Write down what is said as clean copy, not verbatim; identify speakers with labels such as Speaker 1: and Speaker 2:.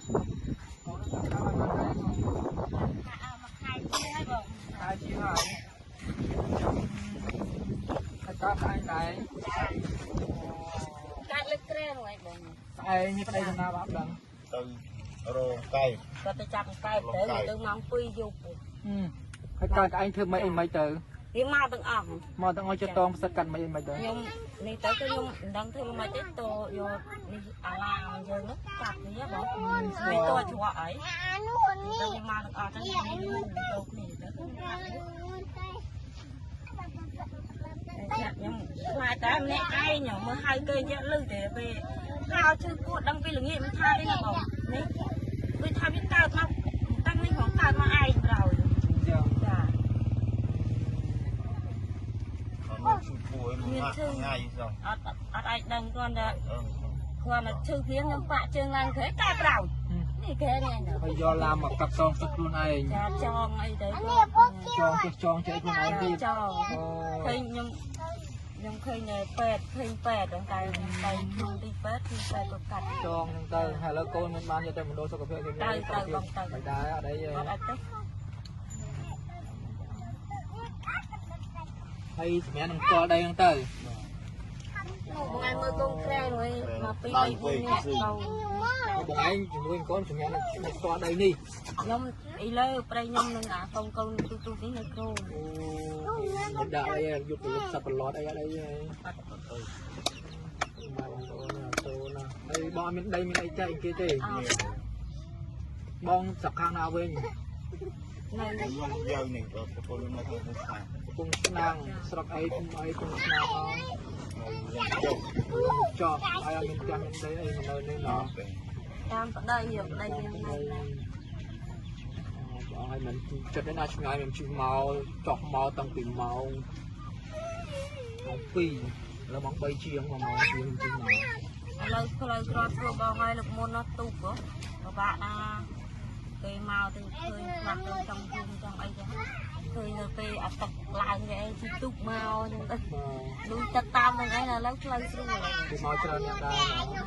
Speaker 1: កូនតាមបានហើយ
Speaker 2: មកខែជាហើយបង
Speaker 1: ខែជាហើយហើយតើឯងដែរ
Speaker 2: កាត់លើក្រែហ្នឹងឯងបង
Speaker 1: ឯងនេះប្តីសំណាបាក់ដឹង
Speaker 3: ទៅរងកែប
Speaker 2: គាត់ទៅចាប់កែបទៅម៉ោង2យប់
Speaker 1: ហើយកើតឯងធ្វើម៉េចអីម៉េចទៅ
Speaker 2: វាមកទាំងអស់
Speaker 1: មកទាំងអស់ចិត្តតងផ្សិតកាត់ម៉េចអីម៉េចទៅ
Speaker 2: ខ្ញុំនេះទៅគឺខ្ញុំមិនដឹងធ្វើម៉េចទេតយកនេះអាឡាមយើងនោះកាត់នេះបងវាតច្រកអីទៅមកទាំងអស់ទៅចូលគ្នាទៅខ្ញុំខ្លាចតែម្នាក់ឯងមើលហៅគេយកលឺទេពេលហៅឈឺពោះដឹងពីល្ងាចមិនថាទេណាបងនេះវាថាវាកើតមកតាំងនេះផងកើតមកឯងប្រោយចា
Speaker 3: មានឈឺថ្ងៃសោះ
Speaker 2: អត់អត់អាចដឹងគ្រាន់តែឈឺព្រៀងខ្ញុំបាក់ជើងឡើងក្រែកែប្រោយនេះក្រែនេះ
Speaker 1: ហើយយកឡាមមកកាត់តងទឹកខ្លួនឯង
Speaker 2: ចាចងអីទៅ
Speaker 1: ចងចងចេះខ្លួនឯងទៀត
Speaker 2: ចងឃើញខ្ញុំឃើញនៅពេទ្យឃើញពេទ្យតែទៅក្នុងទីពេទ្យគឺពេទ្យក៏កាត់
Speaker 1: ចងហ្នឹងទៅហើយឥឡូវកូនមិនបានយកទៅមណ្ឌលសុខភាពគេ
Speaker 2: ទៅទៅបងទៅ
Speaker 1: មិនដែរអត់អីទេ
Speaker 2: អត់អត់ទេ
Speaker 1: ហើយសម្រាប់នឹងផ្ទាល់ដីហ្នឹងទៅ
Speaker 2: បងឯងមើលកូនក្រែមួយមកពី3 4នាក់ទៅ
Speaker 1: បងឯងជាមួយកូនសម្រាប់នឹងផ្ទាល់ដីនេះ
Speaker 2: ខ្ញុំអីលើប្តីខ្ញុំនឹងអាកូនកូនទូទូនេះនៅគ្រូ
Speaker 1: អូដាក់អីយុទ្ធលុបសັບប្រឡត់អីអត់អីទេបងប្អូនសូណាហើយបងមានដីមានអីចែកគេទេបងស្រុកខាងណាវិញ
Speaker 2: នៅ
Speaker 3: ខ្ញុំយើងនេះប្រពន្ធនៅក្នុងស្នា
Speaker 1: កំពង់ឆ្នាំងស្រុកអីគុំអីកំពង់ឆ្នាំងចោះហើយអត់មានផ្ទះមានដីអីមកនៅនេះណោះ
Speaker 2: តាមប្តីប្តីខ្ញុំនៅណា
Speaker 1: បងឲ្យមិនចិត្តនេះណាឆ្ងាយមិនជិះមកចោះមកតាំងពីម៉ោង2ឥឡូវម៉ោង3ជាង1ម៉ោងជាងជិះមក
Speaker 2: ឥឡូវផ្លូវក្របធ្វើបងហើយលើកមុននោះទូកហ៎ពិបាកណាគេមកទៅឃើញខ្លះទៅចង់ជុំចង់អីចឹងឃើញនៅពេលអាទឹកឡើងគេអីជិះទូកមកចឹងទៅលុយទឹកតាមហ្នឹងឯងឥឡូវផ្លូវស្រួល
Speaker 1: គេមកច្រើនអ្នកដែរ